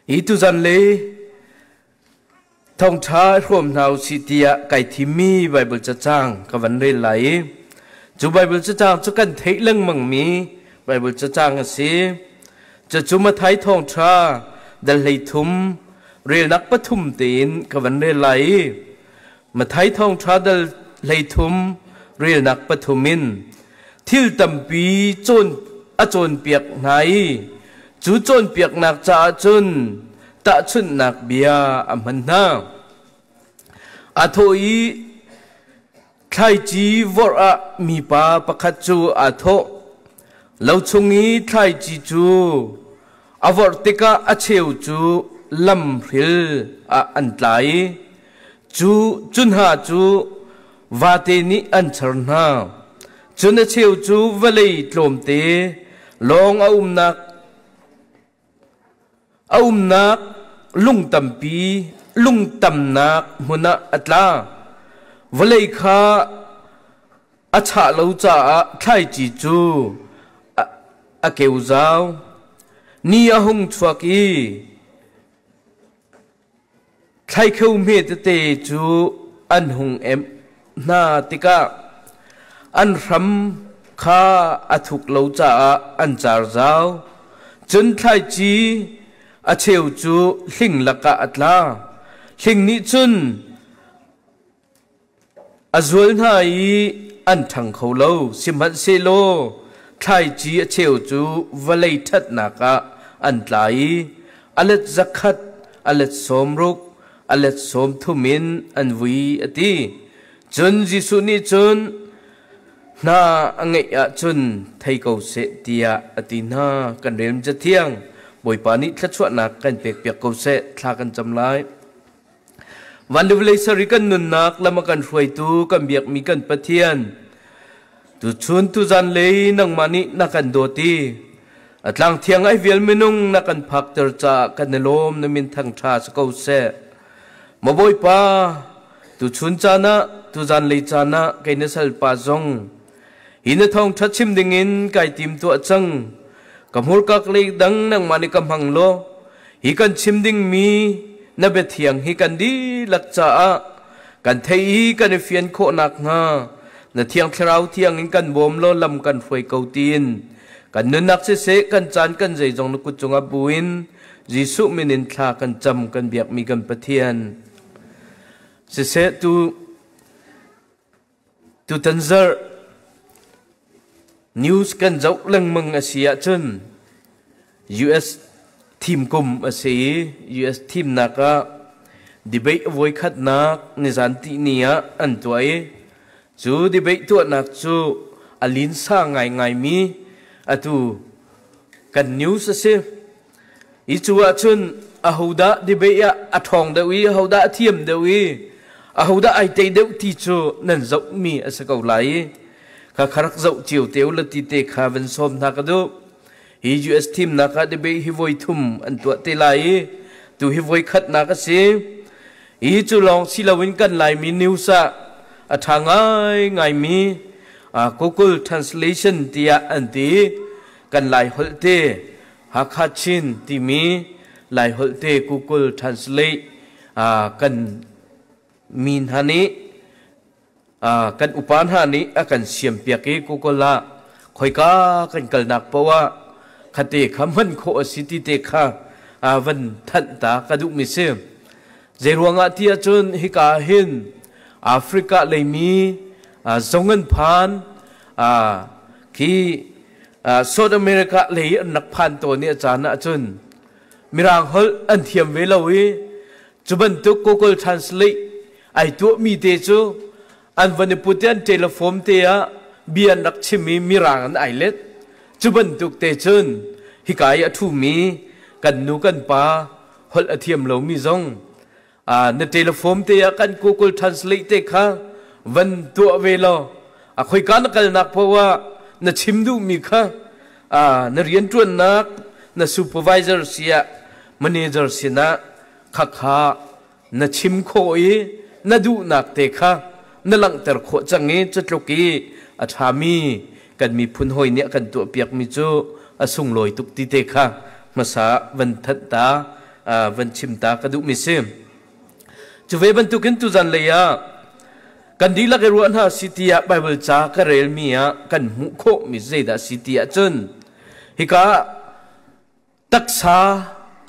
Hi tuzan le thawngṭha hrawm hna usih tiah kai thimmi Baibal cacang ka van rel lai i cu Baibal cacang cu kan theih lengmangmi Baibal cacang a si. Cucu Matthai thawngṭha dal 13 relnak 3 tein ka van rel lai i Matthai thawngṭha dal 13 relnak 3 in thil tampi cawn a cawnpiak hna i cu cawnpiaknak caah cun tahchunhnak bia a hman hna. A thawh i thlaici vorh ah mipa pakhat cu aa thawh. Lo chung i thlaici cu a vorh tikah a cheu cu lamhril ah an tla i cu cu hna cu vate nih an char hna. Cun a cheu cu vawlei tlawmte lawng a umnak lung tampi lung tamnak hmun ah a tla. Vawlei kha a chah lo caah thlaici cu a keu zau. Ni a hung chuak i Thlaikheu hme tete cu an hung emh hna tikah an hram kha a thuk lo caah an car zau. Cun thlaici a cheu cu hling lakah a tla. Hling nih cun A zual hna i an ṭhang kho lo, sihmanhsehlaw thlaici a cheu cu vawlei ṭhatnak ah an tla i a let 100, a let 60, a let 30 in an vui, a ti. Cun Jesuh nih cun, Hna a ngeih ahcun thei ko seh, tiah a ti hna. Kan rel Cathiang Bawipa nih thluachuahnak kan pekpiak ko seh. Thla kan cam lai. Van le vawlei ser i kan nunnak lam a kan hruaitu kan biakmi kan Pathian, tuchun tuzan lei nangmah nih na kan dawt i a tlang thiang ai vial minung na kan phakter caah kan i lawm. Na min thangṭha si ko seh. Maw Bawipa, tuchun caan ah, tuzan lei caan ah kei na salpa zong hi na thawngṭha chim dingin kai tim tuah cang. Ka hmurka lei dang nangmah nih ka hmang law hi kan chim dingmi na biathiang hi kan dihlak caah kan thei i kan i fian khawh nakhnga na Thiang Thlarau thiang in kan bawm law lam kan hruai ko tiin kan nunnak siseh, kan caan, kan zeizong na kut cungah buin Jesuh min in thla kan cam, kan biakmi kan Pathian. Siseh, tu Tutan zarh news kan zoh lengmang a si ahcun US thim kum a si i US thimnak ah debate voikhatnak nizan tihni ah an tuah i cu debate tuahnak cu a linsa ngaingaimi atu kan news a si. I cu ahcun ahodah debate ah a ṭhawng deuh i ahodah a thiam deuh i ahodah ai tei deuh ti cu nan zohmi a si ko lai i kha kha rak zoh cio te u la ti te kha van sawm hna ka duh. Hi US thimnak ah debate hi voi thum an tuah te lai i tu hi voi khatnak a si. Hi cu lawng si loin kan Laimi news ah a ṭha ngaingaimi Google Translation tiah an ti. Kan Lai holh te Hakha Chin timi Laiholh te Google Translate kan mi hna nih, kan upa hna nih a kan siampiak i Google ah khoika kan kalnak paoh ah khate kha hman khawh a si ti te kha van thanh ta ka duhmi si. Zeiruangah ti ahcun hika hin Africa leimi zong an phan khi South America lei an rak phan tawn i a caan ahcun Mirang holh an thiam ve lo i cu bantuk Google Translate ai tuahmi te cu an van i put i an telephone te ah bia an rak chim i Mirang an ai let. Cu bantuk te cun hika i a ṭhumi kan nu kan pa holh a thiam lomi zong na telephone te ah kan Google Translate te kha van tuah ve law a khoika na kalnak paoh ah na chim duhmi kha na rianṭuannak na supervisor siah manager sinah khakha na chim khawh i na duhnak te kha na langhter khawh cang i cutluk i a ṭhami kan miphun hawi nih a kan tuahpiakmi cu a sunglawi tuk ti te kha hmasa van thanh ta. van chim ta ka duhmi si. Cu ve bantukin tuzan lei ah kan dihlak i ruah hna si tiah Bible ca ka relmi ah kan hmuh khawhmi zeidah si ti ahcun hika taksa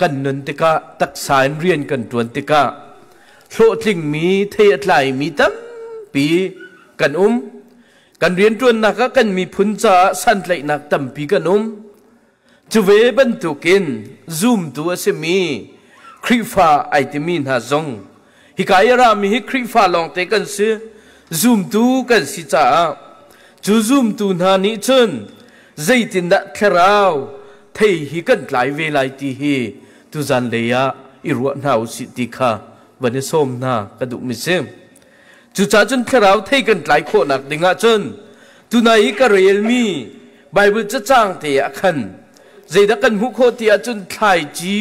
kan nun tikah taksa in rian kan ṭuan tikah hlawhtlingmi thei a tlaimi tampi kan um. Kan rianṭuannak ah kan miphun caah santlaihnak tampi kan um. Cu ve bantukin zumtu a simi Khrihfa ai timi hna zong hika i a rami hi Khrihfa lawngte kan si, zumtu kan si caah cu zumtu hna nih cun zeitindah thlarau thei hi kan tlai ve lai ti hi tuzan lei ah i ruah hna usih ti kha van i sawm hna ka duhmi si. Cucaah cun thlarau thei kan tlai khawhnak ding ahcun tunai i ka relmi Bible cacang te ah khan zeidah kan hmuh khawh ti ahcun thlaici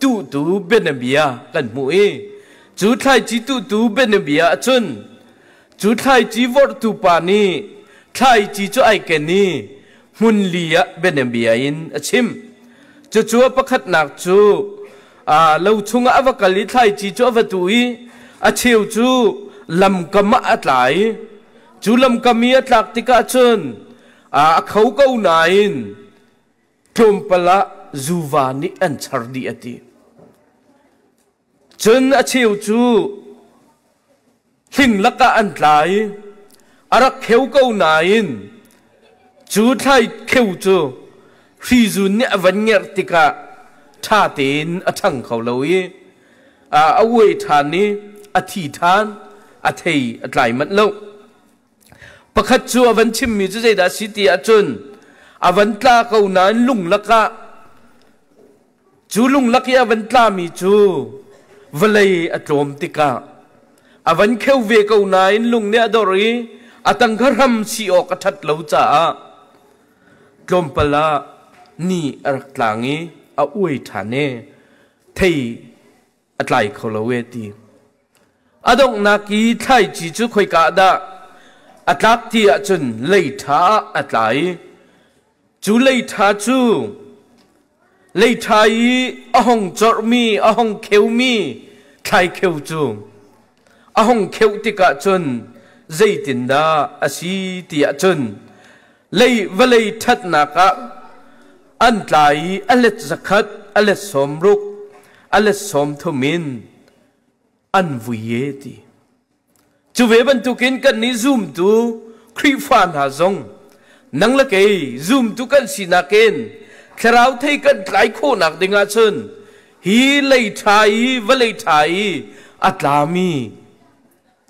tuhtu bianabia kan hmuh i cu thlaici tuhtu bianabia ahcun cu thlaici vorhtu pa nih thlaici cu ai ken i hmun li ah bianabia in a chim. Cucu a pakhatnak cu lo chungah a va kal i thlaici cu a va tuh i a cheu cu lamkam ah a tla i cu lamkam i a tlak tikah cun a kho ko nain tlawmpal ah zuva nih an char dih a ti. Cun a cheu cu hling lakah an tla i a rak kheu ko nain cu thlai kheu cu hrizun nih a van ngerh tikah ṭha tein a ṭhang kho lo i a uai ṭhan i a thi ṭhan, a thei a tlai manh lo. Pakhat cu a van chimmi cu zeidah a si ti ahcun a van tla ko nain lung lakah Cu lunglak i a van tlami cu vawlei a tlawm tikah a van kheu ve ko nain lung nih a dor i a tang kha hram si awk a ṭhat lo caah tlawmpal ah ni a rak tlang i a uai ṭhan i thei a tlai kho lo e ti. A donghnak i thlaici cu khoika ah dah a tlak ti ahcun lei ṭha ah a tla i cu lei ṭha cu lei ṭha i a hong corhmi a hong kheumi thlaikheu cu a hong kheuh tikah cun zeitindah a si ti ahcun lei vawlei ṭhatnak ah an tla i a let 100, a let 60, a let 30 in an vui e ti. Cu ve bantukin kannih zumtu Khrihfa hna zong nang le kei zumtu kan sinak in thlarau thei kan tlai khawhnak ding ahcun hi lei ṭha i vawlei ṭha i a tlami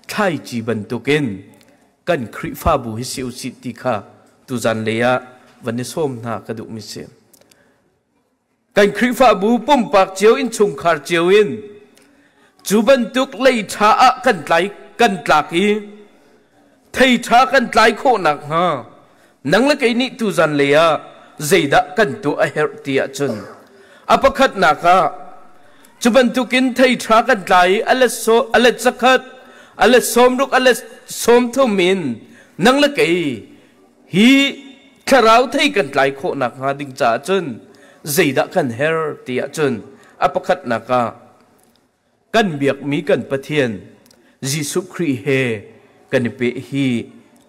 thlaici bantukin kan Khrihfabu hi si usih ti kha tuzan lei ah van i sawm hna ka duhmi si. Kan Khrihfabu pumpak cio innchungkhar cio in cu bantuk lei ṭha ah kan tlai kan tlak i thei ṭha kan tlai khawh nakhnga nang le kei nih tuzan lei ah zeidah kan tuah a herh ti ahcun a pakhatnak ah cu bantukin thei ṭha kan tlai i a let 100, a let 60, a let 30 in nang le kei hi thlarau thei kan tlai khawh nakhnga ding caah cun zeidah kan her ti ahcun a pakhatnak ah kan biakmi kan Pathian Jesuh Khrih he kan i peh hi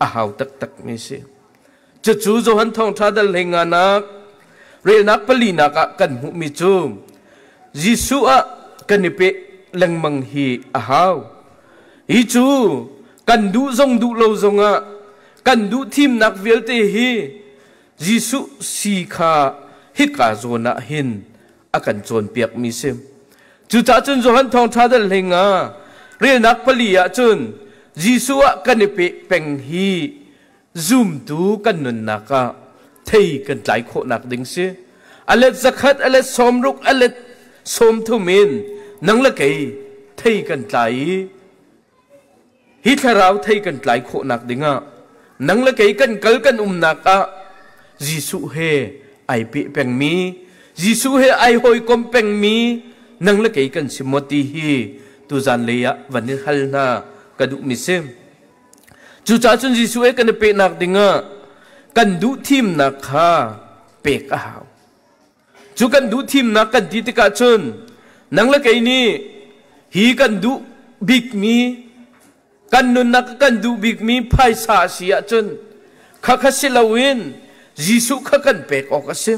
a hau taktakmi si. Cucu Johan Thawngṭha dal 15nak relnak palinak ah kan hmuhmi cu Jesuh ah kan i peh lengmang hi a hau. Hi cu kan duh zong duh lo zongah kan duh thimnak vialte hi Jesuh si kha hika zawn ah hin a kan cawnpiakmi si. Cucaah cun Johan Thawngṭha dal 15 relnak pali ah cun Jesuh ah kan i peh peng hi zumtu kan nunnak ah thei kan tlai khawhnak ding si. A let 100, a let 60, a let 30 in nang le kei thei kan tlai i Hi thlarau thei kan tlai khawhnak dingah nang le kei kan kal kan umnak ah Jesuh he ai peh pengmi, Jesuh he ai hawikom pengmi nang le kei kan si maw ti hi tuzan lei ah van i hal hna ka duhmi si. Cucaah cun Jesuh he kan i pehnak dingah kan duh thimnak kha pek a hau. Cu kan duh thimnak kan ti tikah cun Nang le kei nih hi kan duh bikmi kan nunnak kan duh bikmi phaisa a si ahcun khakha si loin Jesuh kha kan pek awk a si.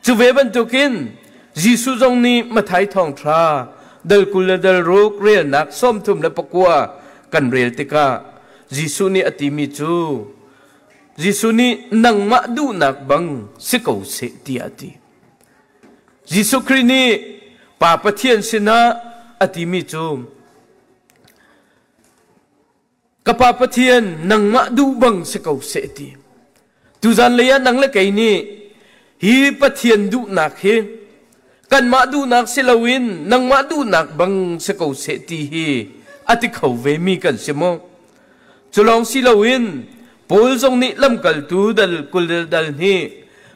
Cu ve bantukin Jesuh zong nih Matthai thawngṭha dal 20 le dal ruk relnak 39 kan rel tikah Jesuh nih a timi cu Jesuh nih nangmah duhnak bang si ko seh tiah a ti. Jesuh Khrih nih Pa Pathian sinah a timi cu Ka Pa Pathian nangmah duh bang si ko seh ti. Tuzan lei ah nang le kei nih hi Pathian duhnak hi kanmah duhnak si loin nangmah duhnak bang si ko seh ti hi a ti kho ve mi kan si maw? Cu lawng si loin Paul zong nih lamkaltu dal 20 dal hnih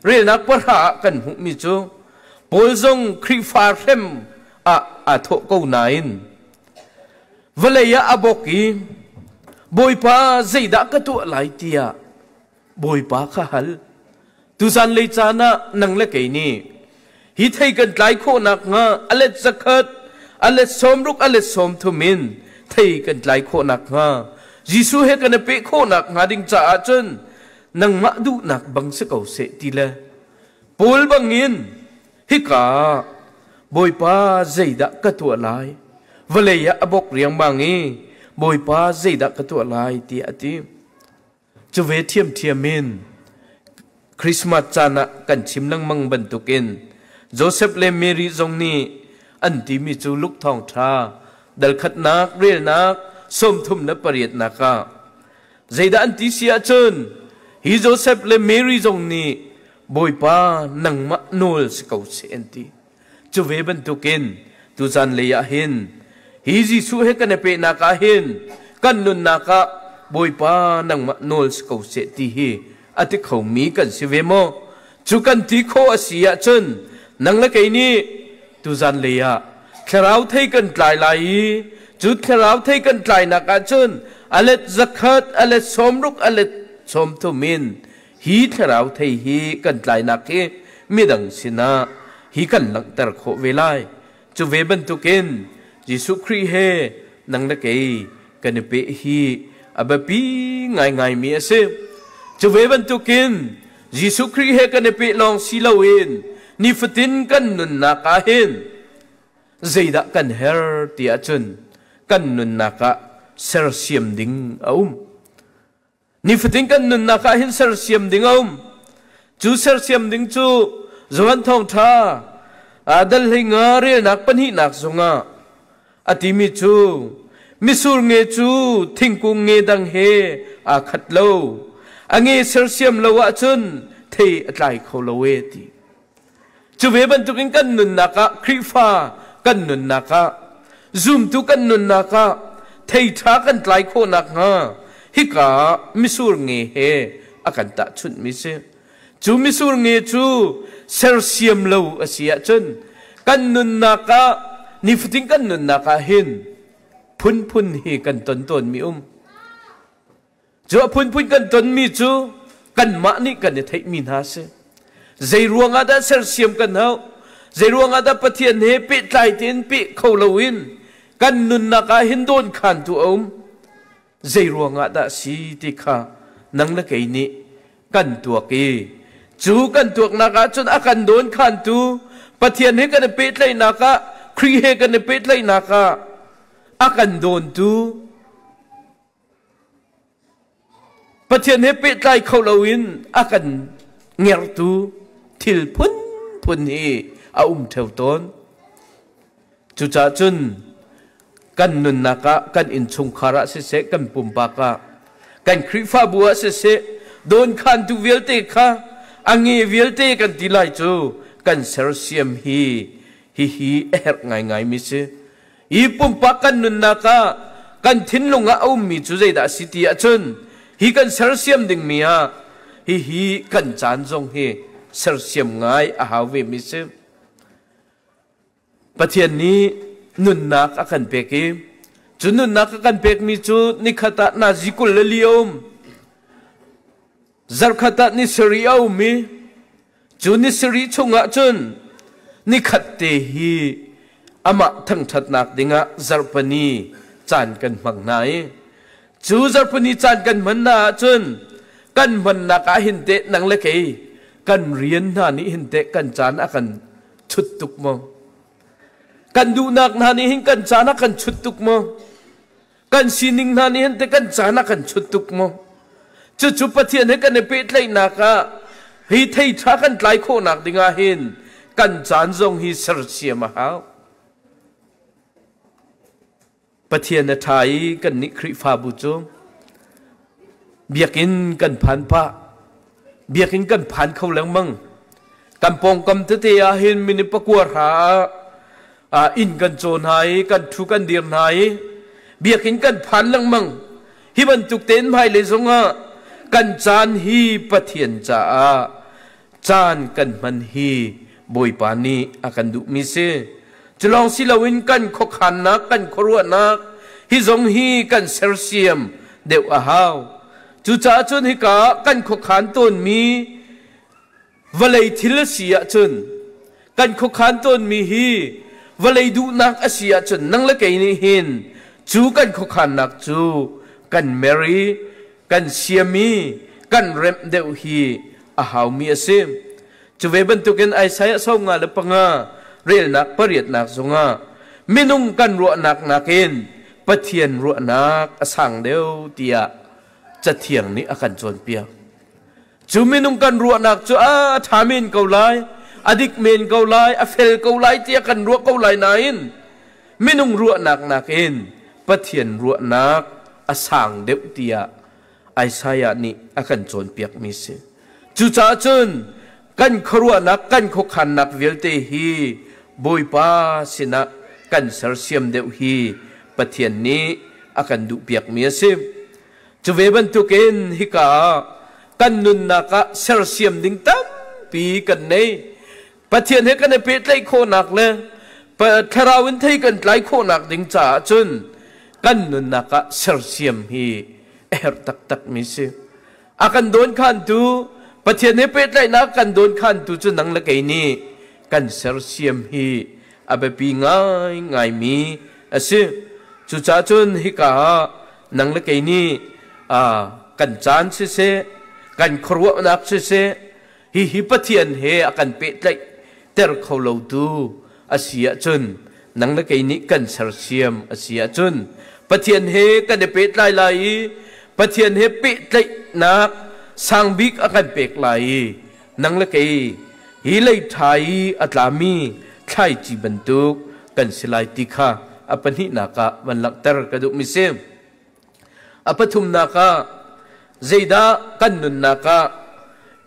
relnak pahra ah kan hmuhmi cu Paul zong Khrihfa hrem ah aa thawh ko nain vawlei ah a bawk i Bawipa zeidah ka tuah lai tiah Bawipa kha hal. Tuzan lei caan ah nang le kei nih hi thei kan tlai khawh nakhnga a let zakhat, a let 60, a let 30 in thei kan tlai khawh nakhnga Jesuh he kan i peh khawh nakhnga ding caah cun nangmah duhnak bang si ko seh ti le Paul bangin hika Bawipa zeidah ka tuah lai vawlei ah a bawk riangmang i Bawipa zeidah ka tuah lai tiah a ti. Cu ve ṭhiamṭhiam in Christmas caan ah kan chim lengmang bantukin Joseph le Mary zong nih an timi cu Luke thawngṭha dal khatnak relnak 38 ah zeidah an ti si ahcun hi Joseph le Mary zong nih Bawipa nangmah nawl si ko seh an ti. Cu ve bantukin tuzan lei ah hin hi Jesuh he kan i pehnak ah hin kan nunnak ah Bawipa nangmah nawl si ko seh ti hi a ti khomi kan si ve maw? Cu kan ti khawh a si ahcun nang le kei nih tuzan lei ah thlarau thei kan tlai lai i cu thlarau thei kan tlainak ahcun a let 100, a let 60, a let 30 in hi thlarau thei hi kan tlainak hi midang sinah hi kan langhter khawh ve lai. Cu ve bantukin Jesuh Khrih he nang le kei kan i peh hi a biapi ngaingaimi a si. Cu ve bantukin Jesuh Khrih he kan i peh lawng si loin nifatin kan nunnak ah hin zeidah kan her ti ahcun kan nunnak ah sersiam ding a um. Nifatin kan nunnak ah hin sersiam ding a um. Cu sersiam ding cu Johan Thawngṭha dal 15 relnak pahnihnak zungah a timi cu misur nge cu thingkung nge dang he aa khat lo. A nge sersiam lo ahcun thei a tlai kho lo e ti. Cu ve bantukin kan nunnak ah Khrihfa kan nunnak ah zumtu kan nunnak ah thei ṭha kan tlai khawh nakhnga hika ah misur nge he a kan tahchunhmi si. Cu misur nge cu sersiam lo a si ahcun kan nunnak ah nifatin kan nunnak ah hin phunphun hi kan ton tawnmi um. Cu a phunphun kan tonmi cu kanmah nih kan i theihmi hna a si. Zei ruangah dah sersiam kan hauh? Zei ruangah dah Pathian he pehtlai tein peh kho loin kan nunnak ah hin dawnkhantu a um? Zei ruangah dah si ti kha nang le kei nih kan tuak i cu kan tuaknak ah cun a kan dawnkhantu Pathian he kan i pehtlaihnak ah Khrih he kan i pehtlaihnak ah a kan dawntu Pathian he pehtlai kho loin a kan ngertu thil phunphun hi a um ṭheo tawn. Cucaah cun kan nunnak ah, kan innchungkhar ah siseh, kan pumpak ah, kan Khrihfabu ah siseh, dawnkhantu vialte kha a nge vialte kan ti lai cu kan sersiam hi hihi a herh ngaingaimi si. Hi pumpak kan nunnak ah kan thinlung ah a ummi cu zeidah a si ti ahcun hi kan sersiam dingmi ah hihi kan caan zong hi sersiam ngai a hau vemi si. Pathian nih nunnak a kan pek i cu nunnak a kan pekmi cu nikhat ah nazi 24 a um. Zarkhat ah ni sarih a um i cu ni sarih chungah cun nikhat te hi amah thangṭhatnak dingah zarhpini caan kan hmang hna i cu zarhpini caan kan hman hna ahcun kan hmannak ah hin teh nang le kei kan rian hna nih hin teh kan caan a kan chut tuk maw? Kan duhnak hna nih hin kan caan a kan chut tuk maw? Kan sining hna nih hin teh kan caan a kan chut tuk maw? Cucu Pathian he kan i pehtlaihnak ah hi thei ṭha kan tlai khawhnak dingah hin kan caan zong hi sersiam a hau. Pathian a ṭha i kannih Khrihfabu cu biakinn kan phan pah. Biakinn kan phan kho lengmang. Kan pawngkam tete ah hin minute pakua hra ah inn kan caw hna i kan ṭhu kan dir hna i biakinn kan phan lengmang. Hi bantuk tein hmailei zongah kan caan hi Pathian caah caan kan hman hi Bawipa nih a kan duhmi si. Culawng si loin kan khuakhannak, kan khuaruahnak hi zong hi kan sersiam deuh a hau. Cucaah cun hika kan khuakhan tawnmi vawlei thil a si ahcun kan khuakhan tawnmi hi vawlei duhnak a si ahcun nang le kei nih hin cu kan khuakhannak cu kan mer i kan siam i kan remh deuh hi a haumi a si. Cu ve bantukin Isaiah 55 relnak pariatnak zongah minung kan ruahnak nakin Pathian ruahnak a sang deuh tiah Cathiang nih a kan cawnpiak. Cu minung kan ruahnak cu a ṭha men ko lai, a dik men ko lai, a fel ko lai tiah kan ruah ko lai nain minung ruahnak nakin Pathian ruahnak a sang deuh tiah Isaiah nih a kan cawnpiakmi si. Cucaah cun kan khuaruahnak, kan khuakhannak vialte hi Bawipa sinah kan sersiam deuh hi Pathian nih a kan duhpiakmi a si. Cu ve bantukin hika ah kan nunnak ah sersiam ding tampi kan nei. Pathian he kan i pehtlaih khawhnak le thlarau in thei kan tlai khawhnak ding caah cun kan nunnak ah sersiam hi a herh taktakmi si. A kan dawnkhantu Pathian he pehtlaihnak kan dawnkhantu cu nang le kei nih kan sersiam hi a biapi ngaingaimi a si. Cucaah cun hika ah nang le kei nih kan caan siseh, kan khuaruahnak siseh, hihi Pathian he a kan pehtlaih ter kho lotu a si ahcun nang le kei nih kan sersiam a si ahcun Pathian he kan i pehtlai lai i Pathian he pehtlaihnak sangbik a kan pek lai i nang le kei hi lei ṭha i a tlami thlaici bantuk kan si lai ti kha a pahnihnak ah van langhter ka duhmi si. A pathumnak ah zeidah kan nunnak ah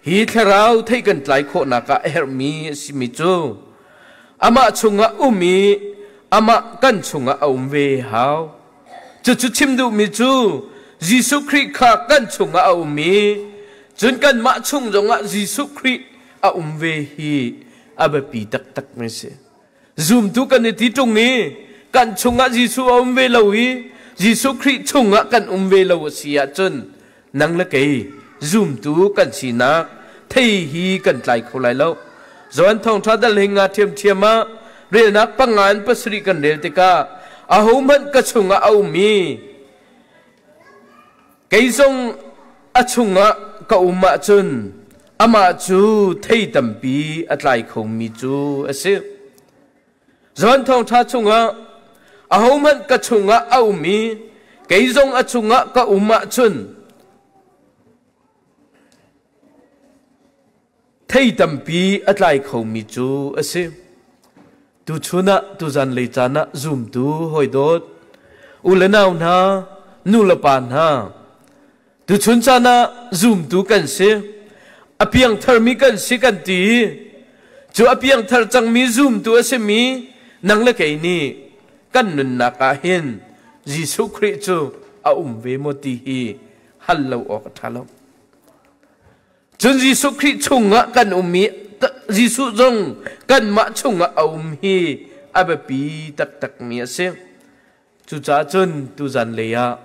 hi thlarau theih kan tlai khawhnak ah a herhmi a simi cu amah chungah um i amah kan chungah a um ve hau. Cucu chim duhmi cu Jesuh Khrih kha kan chungah a um i cun kanmah chung zongah Jesuh Khrih a um ve hi a biapi taktakmi a si. Zumtu kan i ti ṭung i kan chungah Jesuh a um ve lo i Jesuh Khrih chungah kan um ve lo a si ahcun nang le kei zumtu kan sinak thei hi kan tlai kho lai lo. Johan Thawngṭha dal hi nga ṭhiamṭhiam ah relnak panga in pasarih kan rel tikah ahohmanh ka chungah a um i Kei zong a chungah ka um ahcun amah cu thei tampi a tlai khomi cu a si. Johan Thawngṭha chungah ahohmanh ka chungah a um i kei zong a chungah ka um ahcun Thei tampi a tlai khomi cu a si. Tuchun ah tuzan lei caan ah zumtu hawidawt u le nau hna, nu le pa hna, tuchun caan ah zumtu kan si. A piangtharmi kan si kan ti. Cu a piangthar cangmi zumtu a simi nang le kei nih kan nunnak ah hin Jesuh Khrih cu a um ve maw ti hi hal lo awk a ṭha lo. Cun Jesuh Khrih chungah kan um i Jesuh zong kanmah chungah a um hi a biapi taktakmi a si. Cucaah cun tuzan lei ah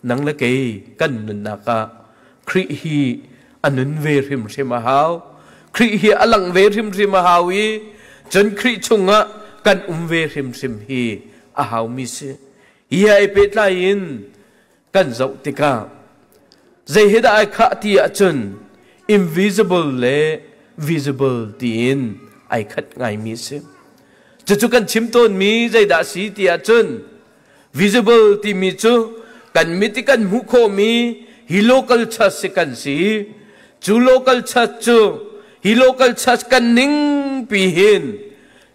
nang le kei kan nunnak ah Khrih hi a nun ve hrimhrim a hau. Khrih hi a lang ve hrimhrim a hau i cun Khrih chungah kan um ve hrimhrim hi a haumi si. Hi he pehtlai in kan zoh tikah zei he dah ai khah ti ahcun invisible le visible tiin ai khat ngaimi a si. Cucu kan chim tawnmi zeidah a si ti ahcun visible timi cu kan mit i kan hmuh khawhmi hi local church si kan si. Cu local church cu hi local church kan ning pi hin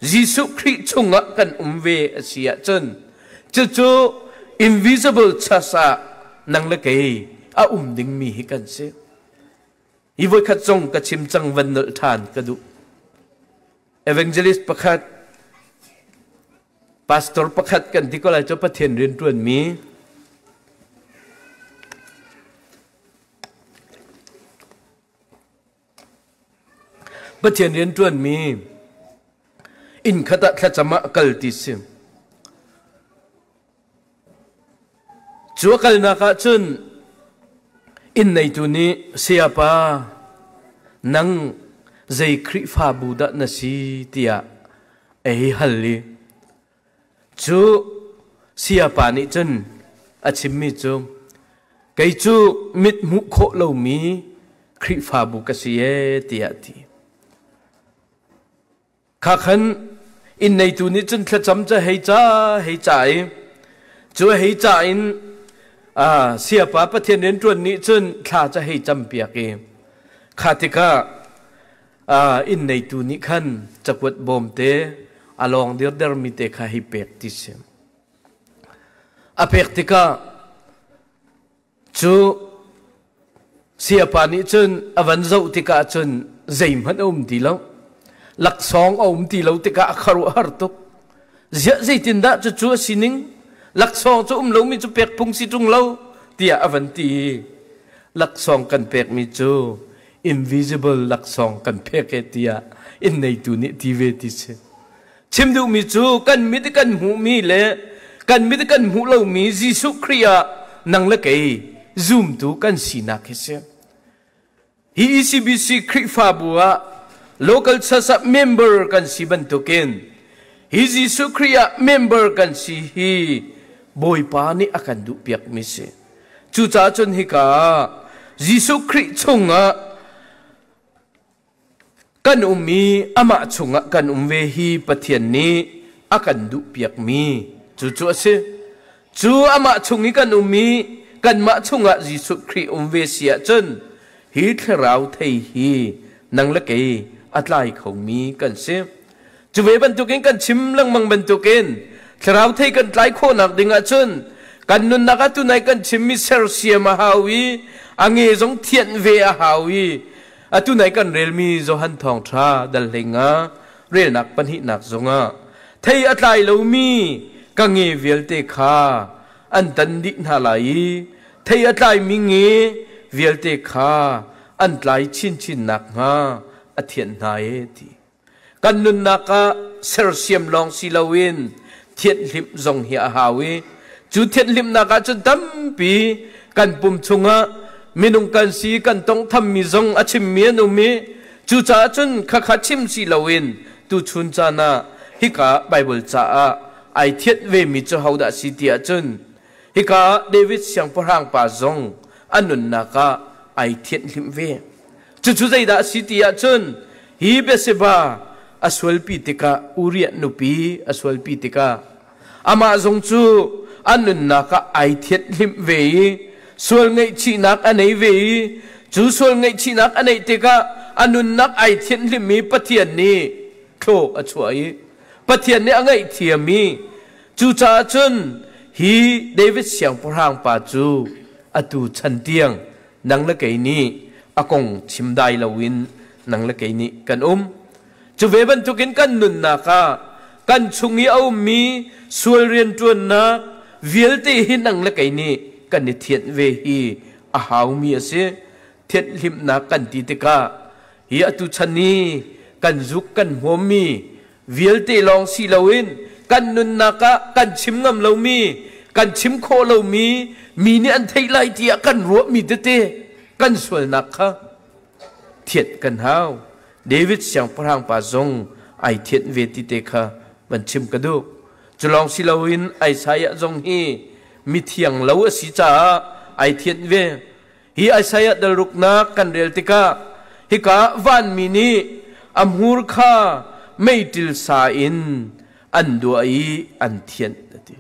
Jesuh Khrih chungah kan um ve a si ahcun cucu invisible church ah nang le kei a um dingmi hi kan si. Hi voikhat zong ka chim cang van nolh ṭhan ka duh. Evangelist pakhat pastor pakhat kan ti ko lai cu Pathian rianṭuanmi Pathian rianṭuanmi inn khat ah thlacam ah a kal ti si. Cu a kalnak ah cun inn neitu nih sayapa nang zei Khrihfabu dah na si tiah a hei hal i Cu sayapa nih cun a chimmi cu kei cu mit hmuh khawh lomi Khrihfabu ka si ee tiah a ti. Kha khan inn neitu nih cun thlacam cu hei ca hei ca i cu hei ca in sayapa Pathian rianṭuan nih cun thla cu hei campiak i kha tikah inn neitu nih khan cakuat bawmte a lawng dirdermi te kha hei pek ti si. A pek tikah cu sayapa nih cun a van zoh tikah cun zeihmanh a um ti lo. Laksawng a um ti lo tikah a khuaruahhar tuk. Ziah zeitindah cucu a sining? Laksawng cu um lomi cu pek phung si ṭung lo tiah a van ti i laksawng kan pekmi cu invisible laksawng kan pek e tiah inn neitu nih ti ve ti si. Chim duhmi cu kan mit i kan hmuhmi le kan mit i kan hmuh lomi Jesuh Khrih ah nang le kei zumtu kan sinak hi si. Hi ECBC Khrihfabu ah local church ah member kan si bantukin hi Jesuh Khrih ah member kan si hi Bawipa nih a kan duhpiakmi si. Cucaah cun hika ah Jesuh Khrih chungah kan um i amah chungah kan um ve hi Pathian nih a kan duhpiakmi cucu a si. Cu amah chung i kan um i kanmah chungah Jesuh Khrih um ve si ahcun hi thlarau thei hi nang le kei a tlai khomi kan si. Cu ve bantukin kan chim lengmang bantukin thlarau thei kan tlai khawhnak ding ahcun kan nunnak ah tunai kan chimmi sersiam a hau i a nge zong thianh ve a hau i atu nai kan relmi Johan Thawngṭha dal hlinga relnak pahnihnak zongah thei a tlai lomi ka nge vialte kha an tan dih hna lai i thei a tlaimi nge vialte kha an tlai chinchin nakhnga a thianh hna e ti. Kan nunnak ah sersiam lawng si loin thianhhlimh zong hi a hau i cu thianhhlimhnak ah cun tampi kan pum chungah minung kan si kan tongthammi zong a chimmi an um i cucaah cun khakha chim si loin tuchun caan ah hika Baibal caah ai thianh vemi cu hodah si ti ahcun hika David siangpahrang pa zong a nunnak ah ai thianhhlimh ve. Cucu zeidah a si ti ahcun hi Bathsheba a sualpi tikah Uriah nupi a sualpi tikah amah zong cu a nunnak ah ai thianhhlimh ve i sual ngaihchihnak a nei ve i cu sual ngaihchihnak a neih tikah a nunnak ai thianhhlimh i Pathian nih thlaw a chuah i Pathian nih a ngaihthiam i cucaah cun hi David siangpahrang pa cu atu chan tiang nang le kei nih a kong chim dai loin nang le kei nih kan um. Cu ve bantukin kan nunnak ah kan chung i a ummi sual rianṭuannak vialte hi nang le kei nih kan i thianh ve hi a haumi a si. Thianhhlimhnak kan ti tikah hi atu chan i kan zuk kan hmawmmi vialte lawng si loin kan nunnak ah kan chim ngam lomi kan chim khawh lomi mi nih an theih lai tiah kan ruahmi tete kan sualnak kha thianh kan hau. David siangpahrang pa zong ai thianh ve ti te kha van chim ka duh. Cu lawng si loin Isaiah zong hi mithiang lo a si caah ai thianh ve. Hi Isaiah dal ruknak kan rel tikah hika vanmi nih a hmur kha meiṭil sa in an duah i an thianh a ti.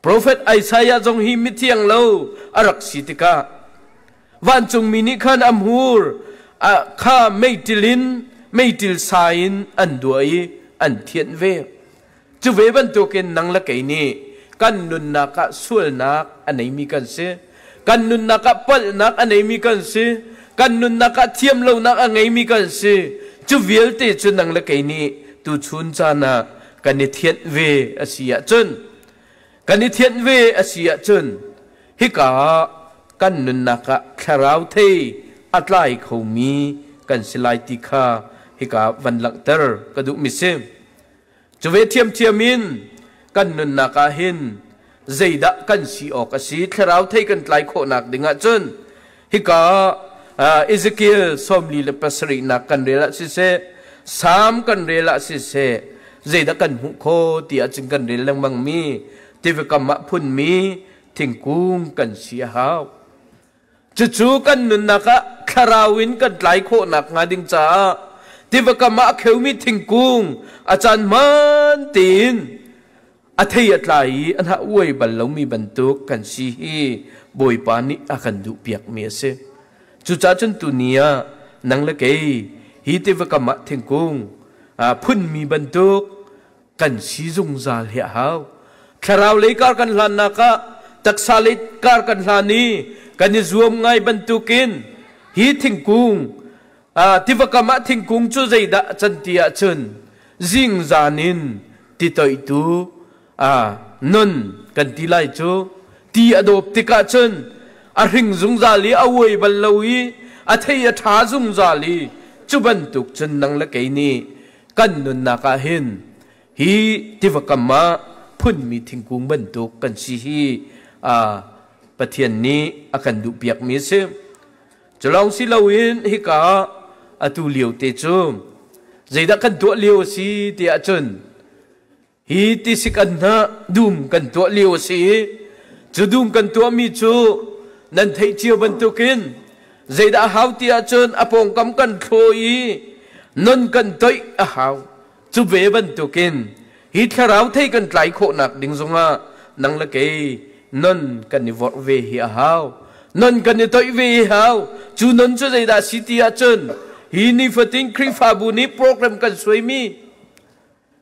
Profet Isaiah zong hi mithiang lo a rak si tikah vancungmi nih khan a hmur kha meiṭil in meiṭil sa in an duah i an thianh ve. Cu ve bantukin nang le kei nih kan nunnak ah sualnak a neimi kan si. Kan nunnak ah palhnak a neimi kan si. Kan nunnak ah thiamlonak a ngeimi kan si. Cu vialte cu nang le kei nih tuchun caan ah kan i thianh ve a si ahcun kan i thianh ve a si ahcun hika ah kan nunnak ah thlarau thei a tlai khomi kan si lai ti kha hika van langhter ka duhmi si. Cu ve ṭhiamṭhiam in kan nunnak ah hin zeidah kan si awk a si thlarau thei kan tlai khawhnak ding ahcun hika Ezekiel 47nak kan rel ah siseh Salm kan rel ah siseh zeidah kan hmuh kho ti ahcun kan rel lengmang mi tivakam ah phunmi thingkung kan si a hau. Cucu kan nunnak ah thlarau in kan tlai khawh nakhnga ding caah tiva kam ah a kheumi thingkung a caan hmaan tein a thei a tlai i a hnah uai bal lomi bantuk kan si hi Bawipa nih a kan duhpiakmi a si. Cucaah cun tuni ah nang le kei hi tiva kam ah thingkung phunmi bantuk kan si zungzal hi a hau. Thlarau lei kar kan hlannak ah taksa lei kar kan hlan i kan i zuam ngai bantukin hi thingkung tiva kam ah thingkung cu zeidah can ti ahcun zingzan in ti toihtu nun kan ti lai cu ti a dawp tikah cun a hring zungzal i a uai bal lo i a thei a ṭha zungzal i cu bantuk cun nang le kei nih kan nunnak ah hin hi tiva kam ah phunmi thingkung bantuk kan si hi Pathian nih a kan duhpiakmi a si. Cu lawng si loin hika atu lio te cu zeidah kan tuah lio a si ti ahcun hi tisik an hnah dum kan tuah lio a si i cu dum kan tuahmi cu nan theih cio bantukin Zeidah a hau ti ahcun a pawngkam kan thlaw i non kan toih a hau. Cu ve bantukin hi thlarau thei kan tlai khawhnak ding zongah nang le kei non kan i vorh ve hi a hau. Non kan i toih ve hi hau. Cu non cu zeidah si ti ahcun hi nifatin Khrihfabu nih program kan suaimi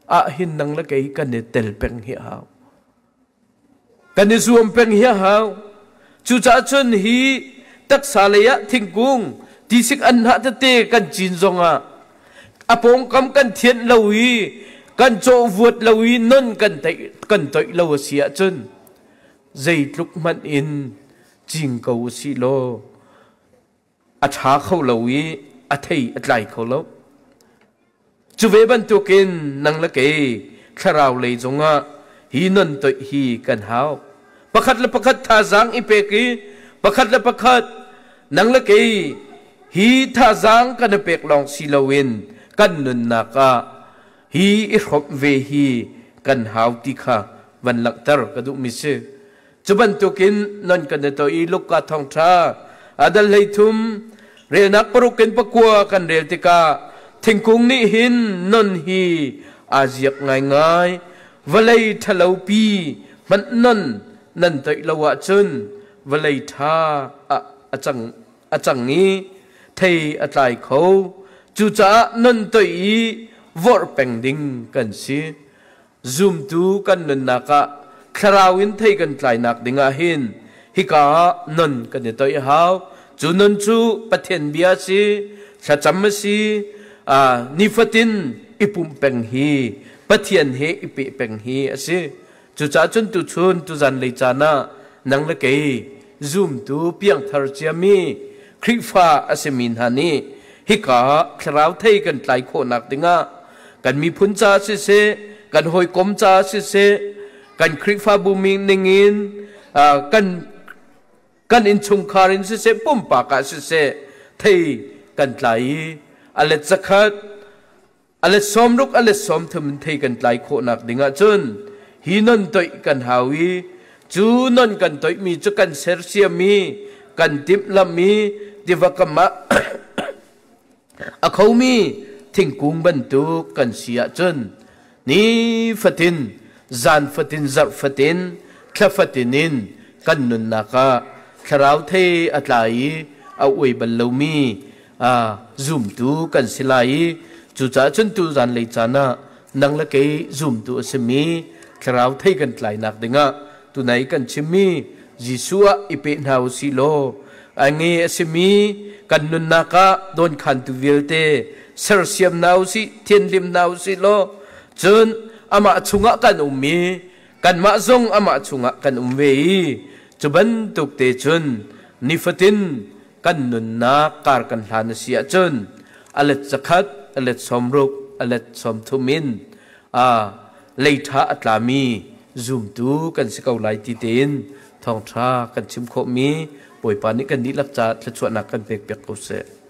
ah hin nang le kei kan i tel peng hi a hau. Kan i zuam peng hi a hau. Cucaah cun hi taksa lei ah thingkung tisik anhnah tete kan cin zongah a pawngkam kan thianh lo i kan cawhvuat lo i non kan kan toih lo a si ahcun zeitluk hmanh in cing ko u sih law a ṭha kho lo i a thei a tlai kho lo. Cu ve bantukin nang le kei thlarau lei zongah hi non toih hi kan hau. Pakhat le pakhat thazaang i pek i pakhat le pakhat nang le kei hi thazaang kan i pek lawng si loin kan nunnak ah hi i hrawmh ve hi kan hau ti kha van langhter ka duhmi si. Cu bantukin non kan i to i Luka thawngṭha adal 13 relnak 6 in 9 kan rel tikah thingkung nih hin non hi aa ziak ngaingai. Vawlei ṭhalopi hmanh non nan toih lo ahcun vawlei ṭha ah a cang i thei a tlai kho. Cucaah non toih i vorh peng ding kan si. Zumtu kan nunnak ah thlarau in thei kan tlainak dingah hin hika ah non kan i toih a hau. Cu non cu Pathian bia a si, thlacam a si, nifatin i pumh peng hi Pathian he i peh peng hi a si. Cucaah cun tuchun tuzan lei caan ah nang le kei zumtu piangthar ciami Khrihfa a simi hna nih hika ah thlarau thei kan tlai khawhnak dingah kan miphun caah siseh, kan hawikom caah siseh, kan Khrihfabu ningin kan kan innchungkhar in siseh, pumpak ah siseh, thei kan tlai i a let zakhat. A let 60, a let 30 in thei kan tlai khawhnak ding ahcun hi non toih kan hau i cu non kan toihmi cu kan sersiam i kan timhlamh i tiva kam ah a khomi thingkung bantuk kan si ahcun nifatin, zan fatin, zarh fatin, thla fatin in kan nunnak ah thlarau thei a tla i a uai bal lomi zumtu kan si lai i cucaah cun tu zanlei caan ah nang le kei zumtu a simi thlarau thei kan tlainak dingah tunai kan chimmi Jesuh ah i pe hna u sih law a nge a simi kan nunnak ah dawnkhantu vialte sersiam hna u sih, thianhlim hna u sih law cun amah chungah kan um i kanmah zong amah chungah kan um ve i cu bantuk te cun nifatin kan nunnak kar kan hlan a si ahcun a let 100, a let 60, a let 30 in a leiṭha a tlami zumtu kan si ko lai ti tein thawngṭha kan chim khawhmi Bawipa nih kan dihlak ca thluachuahnak kan pek piak ko seh.